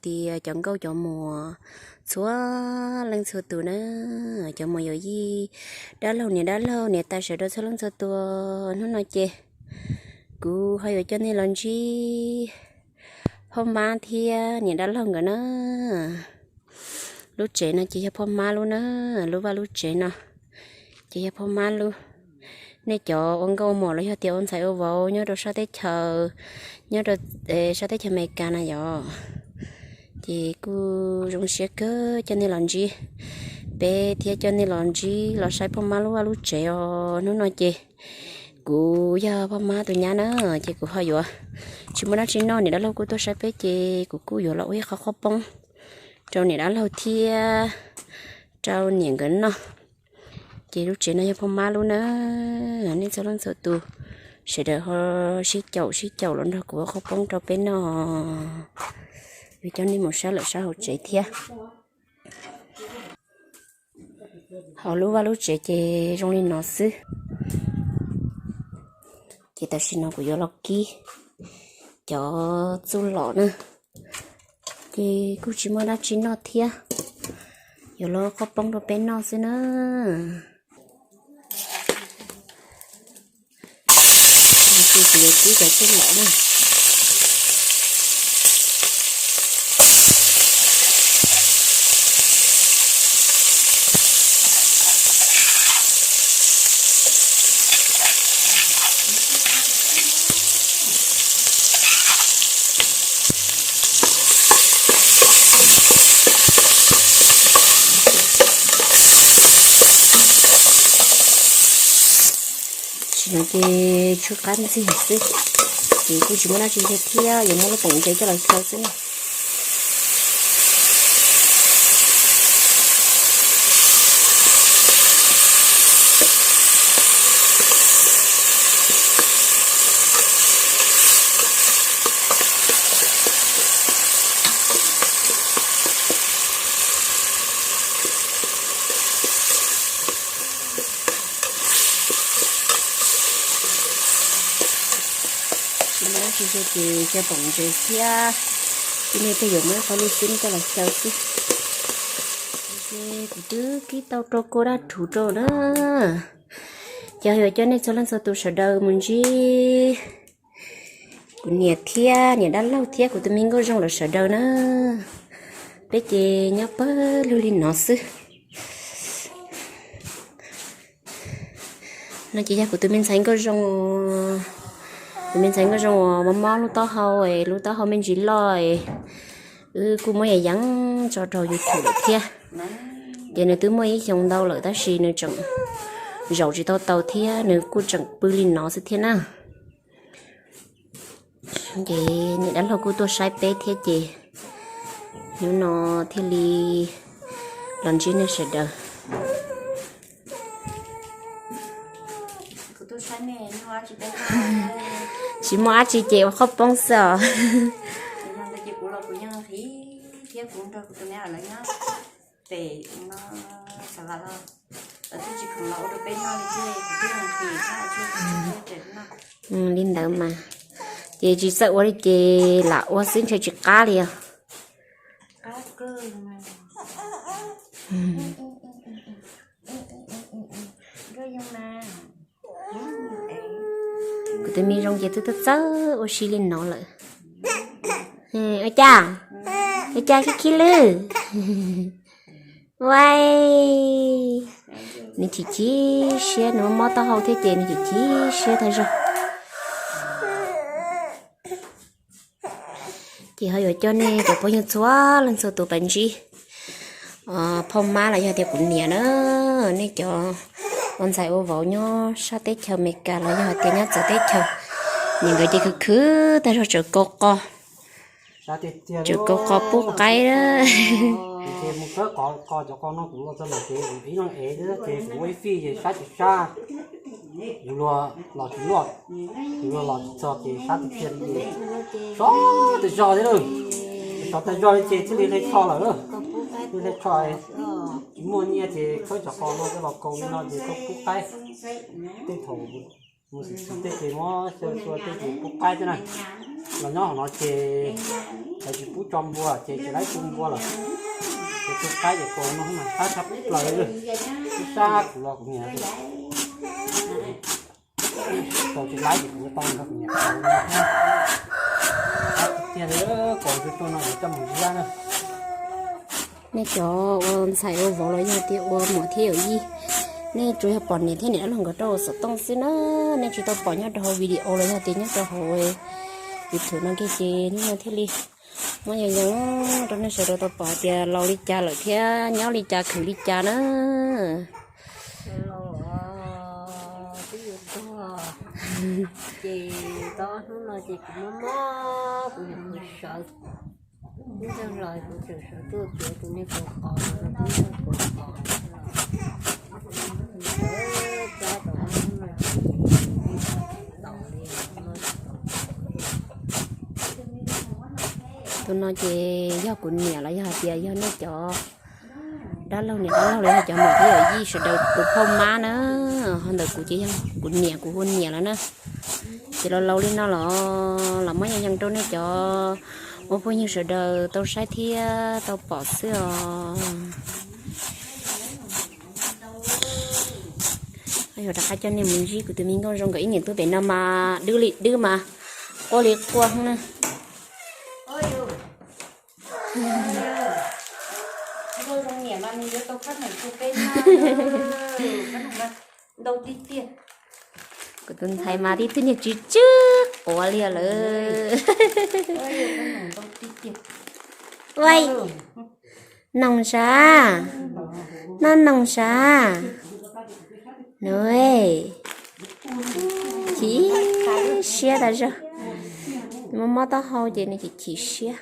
tias cov nkauj cov muam txhua leej txhua tus na, cov muam yawm yij, dab laug niam dab laug niam tais sawv daws txhua leej txhua tus, hnub no ces kuv ho yuav coj nej los ntsib phauj Mab thiab niam dab laug nkawd na. Lub tsev no ces yog phauj Mab lub na, lub vaj lub tsev no ces yog phauj Mab lub. Nej cov ua nkauj ua muam los yog tias ua ntxhais ua vauv nyob rau sab teb chaws, nyob rau sab teb chaws Amelikas na yom, ces kuj zoo siab kawg coj nej los ntsib peb thiab coj nej los ntsib los saib phauj Mab lub vaj lub tsev os. Hnub no ces kuv yog phauj Mab tus nyab na, ces kuv ho yuav tsis muaj dab tsi noj, niam dab laug kuj tuaj saib peb ces kuv kuj yuav los ua ib qho qhaub poob rau niam dab laug thiab rau niam nkawd noj. Ces lub tsev no yog phauj Mab lub na, nej txhua leej txhua tus sawv daws ho sib caum sib caum los nrog kuv ua qhaub poob rau peb noj, yuav coj nej mus saib lawm sab hauv tsev thiab. Hauv lub vaj lub tsev ces zoo li no xwb. Ces tam sim no kuv yuav los kib cov txuj lom na, ces kuj tsis muaj dab tsi noj thiab, yuav los qhaub poob rau peb noj xwb na. Ces kuv yuav kib cov txuj lom na. Tam sim no ces tshuav qab ntxiag xwb, ces kuj tsis muaj dab tsi thiab, yuav muab lub poom ntses coj los xyaw xwb na. Tsis muaj dab tsi ces xyaw poom ntses thiab, ib pliag yuav muab ib qho lub xwb coj los xyaw xwb. Ces kuv twb kib tau rau kua dab rhuv rau na. Ces yuav coj nej txhua leej txhua tus sawv daws mus ntsib kuv niam thiab niam dab laug thiab kuv tus me nkauj zoo lawv sawv daws na. Peb ces nyob pawg lug li no xwb. No ces yog kuv tus me ntxhais nkauj zoo, tus me ntxhais nkauj zoo uas mob mob lub taub hau, lub taub hau me ntsis loj, wb kuj muab yees yees tso rau YouTube lawm thiab. Ces nws twb muaj ib xyoos ntau lawm tab sis nws tseem zaum tsis tau taus thiab nws kuj tseem pw li no xwb thiab na. Ces niam dab laug kuj tuaj saib peb thiab ces hnub no thiaj li los ntsib nej sawv daws. Tsis muaj dab tsi ces ua qhaub poob xwb os. Li ntawd mas, ces tsis txawj ua li ces lam ua xwb ntshe tsis qab li os. Kuv tus me zoo ces twb txawj ua si li no lawm. Ua cas, ua cas khib khib lwj. Ua, nws chim chim siab, nws mob taub hau thiab ces nws chim chim siab tag zog. Ces ho yuav coj nej cov phooj ywg txhua leej txhua tus pab ntsib phauj Mab los yog tias kuv niam na, nej cov ua ntxhais ua vauv nyob sab teb chaws Amelikas los yog hais tias nyob txawv teb chaws, niam nkawd ces khwv khwv tag zog, tseem kaus qos, tseem kaus qos pub qaib. Sov tas zog li ces thiaj li hle tsho lawm, thiaj li hle tsho, tsis muaj nyiaj ces khawb cov qos no coj los kaus li no ces kaus pub qaib. Tej thaum Mus xwm txheej ces muab xyaw xyua tej ces pub qaib xwb na. Los nyob hauv no ces lawv tsis pub tso npua ces tsis laib tu npua lawm. Ces tu qaib ces kaus no mas qab tshaj plaws li. Ib sab kuv los kuv niam kaus tsis laib ces kuv tau nrog kuv niam kaus. Qab tiag li, kaus tuaj no kuv coj mus ziab na. Nej cov ua ntxhais ua vauv los yog tias ua muam thiab yawm yij, nej tsuas yog pom niam thiab niam dab laug nkawd rau ua xov tooj xwb na. Nej tsis tau pom nyob rau hauv video los yog tias nyob rau hauv YouTube no kiag ces hnub no thiaj li muab yog yees rau nej sawv daws tau pom tias laus li cas lawm thiab nyob li cas khwv li cas na. Ces tau ob hnub no ces kuv mob mob, kuv niam sawv, ib ntxawg los kuv tseem sawv tuaj tsuav tus niag kaus qos no, tus niag kaus qos no. Tus no ces yog kuv niam los yog hais tias yog nej cov dab laug niam dab laug los yog cov muam thiab yawm yij sawv daws tus phauj mab na. Ho ntawm kuv ces yog kuv niam, kuv hu niam lawm na. Ces los laus li no los los muab yog yees rau nej cov ua phooj ywg sawv daws tau saib thiab tau pom xwb os. Yuav rov qab coj nej mus ntsib kuv tus me nkauj zoo nkawd ib niam tuaj pem no mas dwb li dwb mas quaj li quaj na. Kuv tus ntxhais mas tib tug niag tsw tsw quav li lawm. Noog sav, noj noog sav. Nws, chim siab tas zog. Mob mob taub hau ces nws chim chim siab.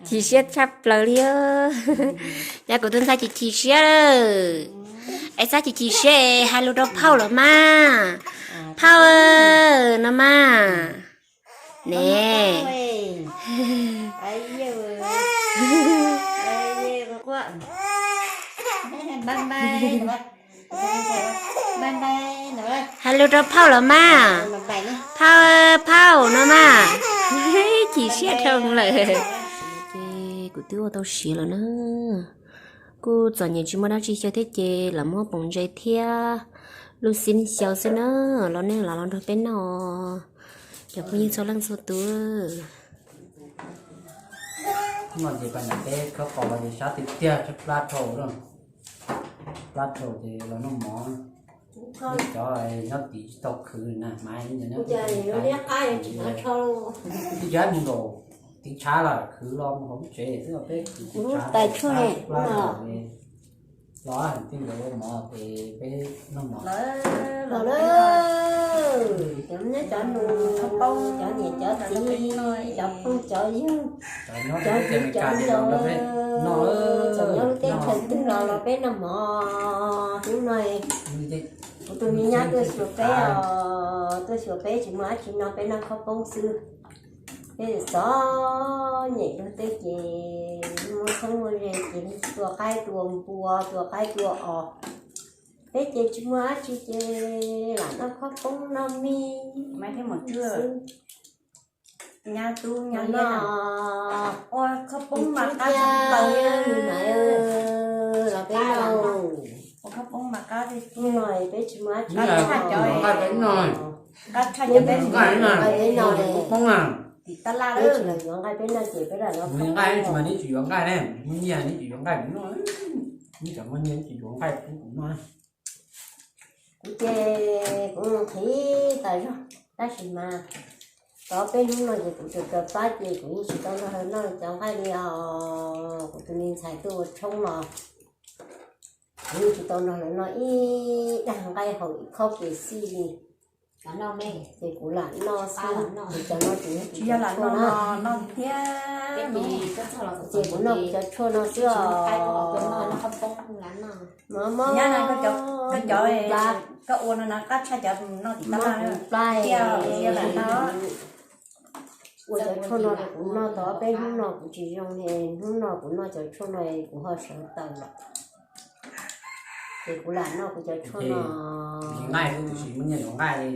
Chim siab tshaj plaws li. Yog kuv tus ntxhais chim chim siab lawm. Es txhob chim chim siab es hais lus rau phauj lawm mas. Phauj no mas. Ne. Hais lus rau phauj lawm mas. Phauj, phauj no mas. Chim siab dhau lawm. Ces kuv twb ua tau siav lawm na. Kuj txom nyem tsis muaj dab tsi xyaw thiab ces lam muab poom ntses thiab lub xib xyaw xwb na. Los nej lam los nrog peb noj, cov phooj ywg txhua leej txhua tus. Hnub no ces pab nram peb khawb qos los ces sab tiag tiag, tshaib plab dhau lawm. Plab dhau ces los noj mov. Cov nyob tim tsis tau khwv na, mas cov nyob tim tsis mus nkaum tim tshav lawm, khwv los mus hauv lub tsev xwb, peb khwv tim tshav, tshaib plab dhau ces los tej nkawd ua mov ces peb noj mov. Los lawm, cov nyob cov nus, cov niam cov txiv, cov phooj cov ywg, cov viv cov ncaus, cov nyob lub teb chaws twg los los peb noj mov hnub no. Kuv tus me nyab tuaj xyuas peb os, tuaj xyuas peb tsis muaj dab tsi no, peb noj khaub poob xwb. Peb txom nyem luag tej ces muaj txheeb muaj ze ces tua qaib tua npua, tua qaib tua os. Peb ces tsis muaj dab tsi ces lam noj khaub poob noj mis xwb. Nyab tub nyab liab no, ua khaub poob mas qab tshaj plaws li. Los peb noj, ua khaub poob mas qab li. Hnub no peb tsis muaj dab tsi, qab tshaj cov nqaij peb noj, qab tshaj cov peb noj, peb noj tim tab laj, peb tsis los yuav nqaij peb noj ces peb lam noj khaub poob. Nqaij tsis mas neb tsis yuav nqaij ne, muaj nyiaj neb tsis yuav nqaij, neb tsis muaj nyiaj neb tsis yuav nqaij pub kuv noj. Kuv ces kuv nqhis tas zog, tab sis mas tau peb hnub no ces kuv tsaws tsaws plab ces kuv yeej tsis tau nrog lawv noj cov nqaij li os. Kuv tus me ntxhais tuaj ua tshoob los kuv yeej tsis tau nrog lawv noj ib daig nqaij haus ib khob kev xij li. Ces kuv lam noj xwb, kuv cov no kuv tsis yog lam noj no, noj thiab ces kuv noj kuv cov tshuaj no xwb os. Mob mob, koj cov, koj ua no na qab tshaj cov noj tim tab laj, tiag, lam noj. Ua cov tshuaj no rau kuv noj tau peb hnub no kuv tsis zoo li, hnub no kuv noj cov tshuaj no kuv ho sawv tawm lawm. Ces kuv lam noj kuv cov tshuaj no. Nqaij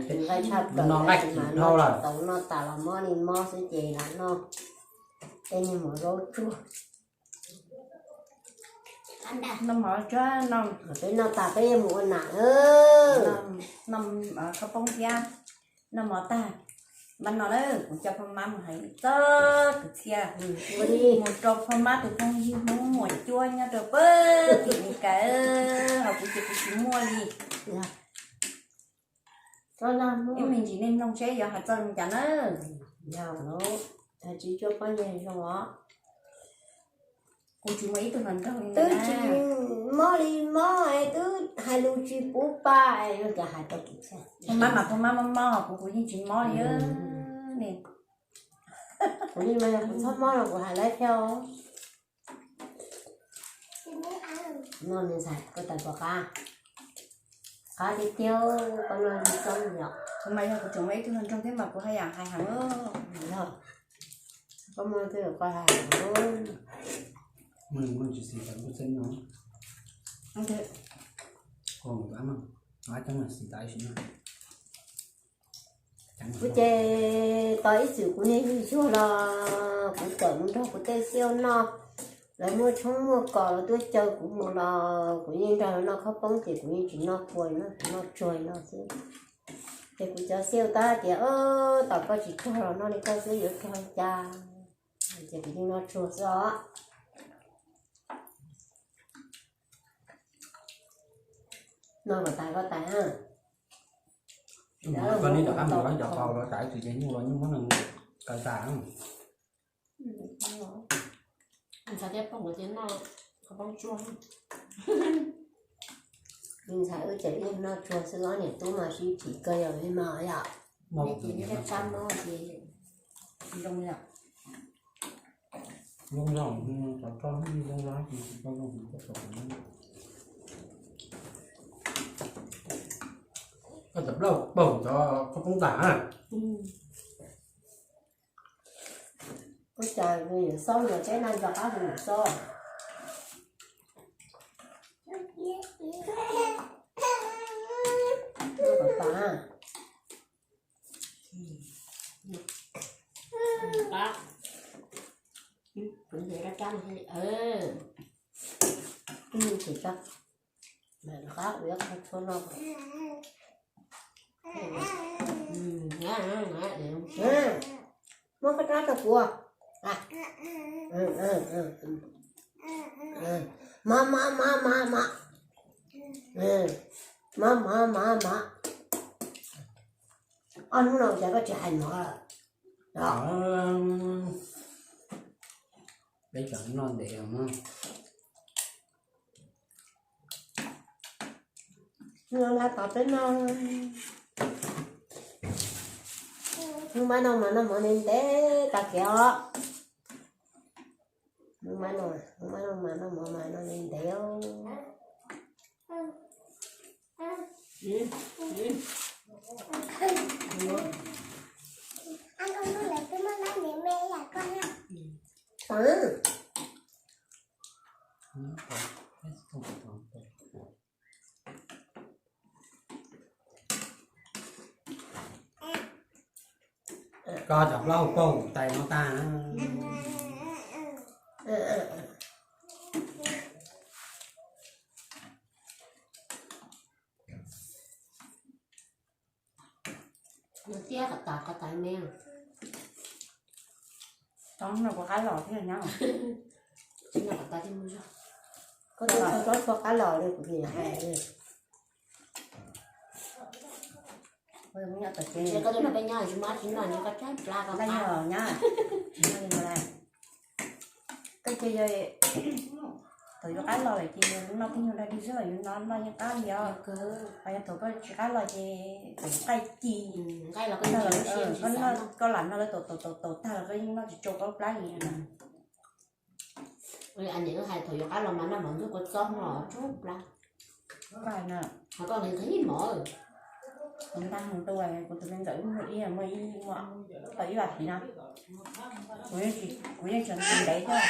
tshaj plaws, noj nqaij tsis dhau lawm, tau noj tas los mob li mob xwb ces lam noj tej niag mov zaub tsuag. Noj mov tsuag no, peb noj tas peb yuav mus ua nam. Noj khaub poob thiab noj mov tag, mam no lawm kuv coj phaj mab mus hais txog kwv txhiaj, mus rau phaj mab tus phooj ywg Hmoob muam cuab nyob rau pem tim Meskas, ho kuv ces kuv tsis muaj li. Ib me ntsis nej mloog seb yuav hais txog li cas na. Yog lawm, tsis cuab pob ntseg zoo os. Kuv tsis muaj ib tug hluas nraug li, twb tsis mob li mob es twb hais lus tsis puv pa es yuav cas hais tau kuv thiab. Phaj mab mas phaj mab mob mob, kuv kuv yeej tsis mob li ne. Kuv li mas yog kuv txhob mob los kuv hais lawv thiab. No me ntxhais, koj tawm puas qab? Qab tiag tiag, koj noj li txob li os. Kuv mas yog kuv tseem muaj ib tug hluas nraug thiab mas kuv haj yam hais heev. Yog, koj muaj twj ywm koj hais heev. Kuv ces tos ib txwm kuv niag yug xyuag los kuv tawm mus nrog kuv tej xiau noj, lawv muaj tshoob muaj kos lawv tuaj caw kuv mus los kuv yeej nrog lawv noj khaub poob ces kuv yeej tsis noj kua li, kuv noj tsuag li no xwb. Ces kuv cov xiau tab tias, tom koj tsis tsuag los noj li koj xwb yuav tsuag li cas, ces kuv yeej noj tsuag xwb os. No kom tas koj tas. Koj neb rov qab mus los cov qau los tas tsis ces nyuj los nyuj muab nws kaw tas. Ntxhais thiab pog nkawd thiaj noj khaub poob tsuag. Ntxhais wb ces wb noj tsuag xwb, ob niam tub mas sib phim kawg yog li mas yom. Neb ces neb thiaj txab mob ces zoo yom. Koj cov plaub paug cov khaub poob tas. Ua cas yuav xaub los teb na, nco qab mus yuav xaub. Qab, kuv ntiav rab kab no, ib txhis rab, mam rov qab ua ib qho tshuaj noj. Muab koj rab rau kuv. Mov mov mov mov mov. Mov mov mov mov. Ob hnub no cas koj tsis hais mov lawm? Peb cov noj ntev os. Noj lab tom peb noj. Hnub mab noj mas noj mov ntev ntev tas kev os. Hnub mab noj, hnub mab noj mas noj mov mas noj ntev ntev os. Koj cov plaub hau paug tais no tag. Nws tiab qab tas qab tas me. Tov no kuv qab los thiab nyob. Tsis no qab tas thiab mus zog. Koj twb txog tsob txhua qab los li kuv niam hais. Koj twb noj peb nyob tsis muaj tsis noj nyob koj tsab plab koj qab los nyob. Koj ces yog thaum yuav qab los lawm ces yus noj tej nyuag dab dig xwb los yus noj noj yeej qab li os. Ho yog thaum koj tsis qab los ces thaum nqaij ci, koj lam noj lawv tau tau tau tag los koj yeej noj tsis tsau koj plab li na. Niam wb hais thaum yuav qab los mas noj mov ntxuag kua txob no tsau plab. Ho koj nqhis nqhis mov. Kuv ntaj hwv tuaj, kuv tus me ntxawm muaj ib, muaj ib, muaj tau ib vam thiv no. Kuv yeej tseem ntev thiab,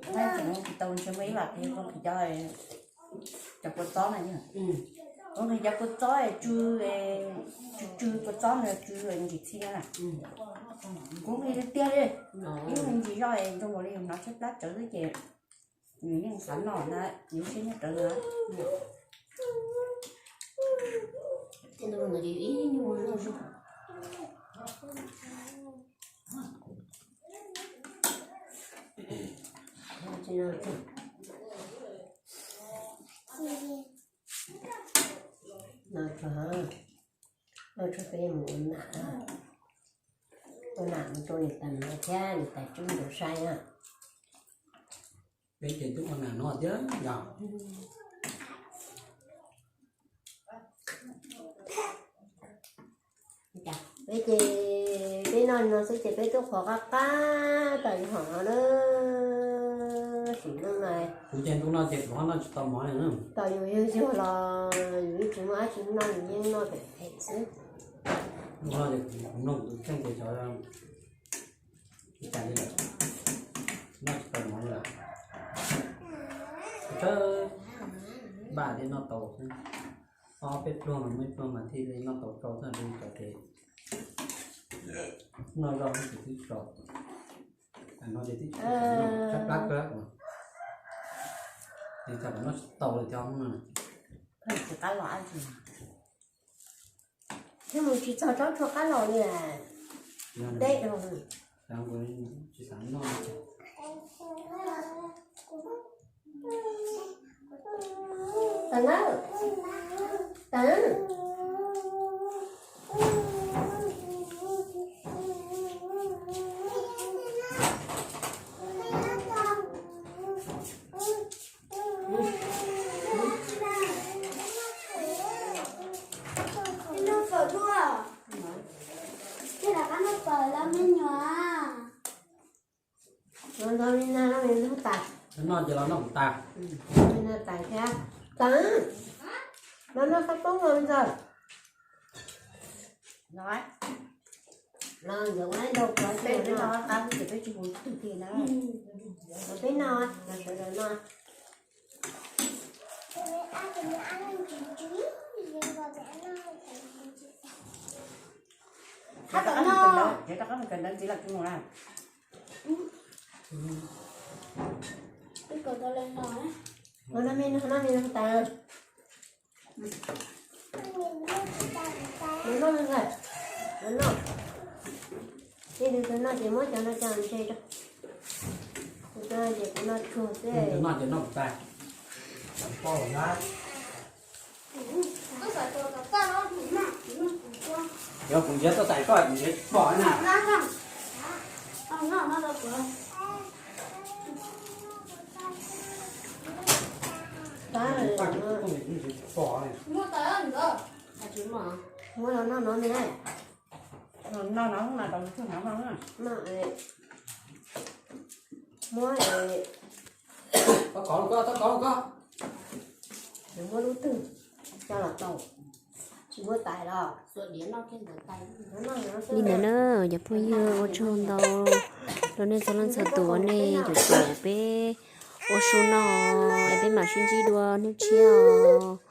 tseem tsis tau ntshe muaj ib vam thiv kuv nqhis cov, cov kua txob na. Kuv nqhis cov kua txob tsw, tsw tsw kua txob no tsw ntsis txhij na. Kuv nqhis tiag tiag li, ib me ntsis zoj zoo nkaus li yus hnov tshaib plab tsawv xwb ces nws yeej xav noj na, yus siab nyob rawv na. No tso, no tso peb mus ua nam, ua nam mus rau niam tais no thiab niam tais Tswb nkawd saib na. Peb ces twb ua nam no thiab yom. Peb ces peb noj no xwb ces peb twb qhuav qab qab tas li hom no na. Sim neej no, kuv ces ntu no ces kuv ho noj tsis tau mov li na. Tau yus yug yug los yus yeej tsis muaj dab tsi noj, yus yeej noj phem phem xwb. Ntu no ces kuv mloog kuv tus kheej ces xyov ua cas li lawm, noj tsis tau mov li lawm. Tshawb npaj thiaj noj tau xwb. Ob peb pluag mas muaj ib pluag mas thiaj li noj tau rau txoj li cov kev noj zoj ces twb tso, no ces twb tso tshaib plab kawg, ces txog kom noj tsis tau li thiab no. Tsis qab los, thiab mus tsis txog tsob tshuaj qab los li. Deb rau. Tsis xav noj. Tawm na, tawm. Noj fawm dua. Ces rov qab noj fawm los me nyuam. Los nrog me na, noj me ntxawg tas. Noj ces los noj kuv tas. Me na tas thiab. Tas. Los noj khaub poob los me ntxawg. Los ntxawg ua ib daug kuv peb no qab ces peb tsis mus twg kiag na. Los peb no, los sawv daws no. Hab tom no. Ces rov qab mus kawm ntawv ntxiv los tsis mus na. Ua no me no, no me no tas. Noj me ntxawg, noj. Ib tug twg noj ces muab cov no coj ntse rau. Kuv cov no ces kuv noj tsuag xwb. Tus noj ces noj kuv tas. Yog kuv nrhiav tuaj tais koj, kuv nrhiav tsis pom na. Nrhiav tsis pom. Muab los noj no me. Noj no, noj no, muab, tab kov koj, tab kov koj. Muab lub twg coj los tau, tsis muab tais los. Li ntawd na cov phooj ywg, ua tsaug ntau. Rau nej txhua leej txhua tus uas nej caum caum peb ua su no, es peb mam sib ntsib dua hnub tshiab os.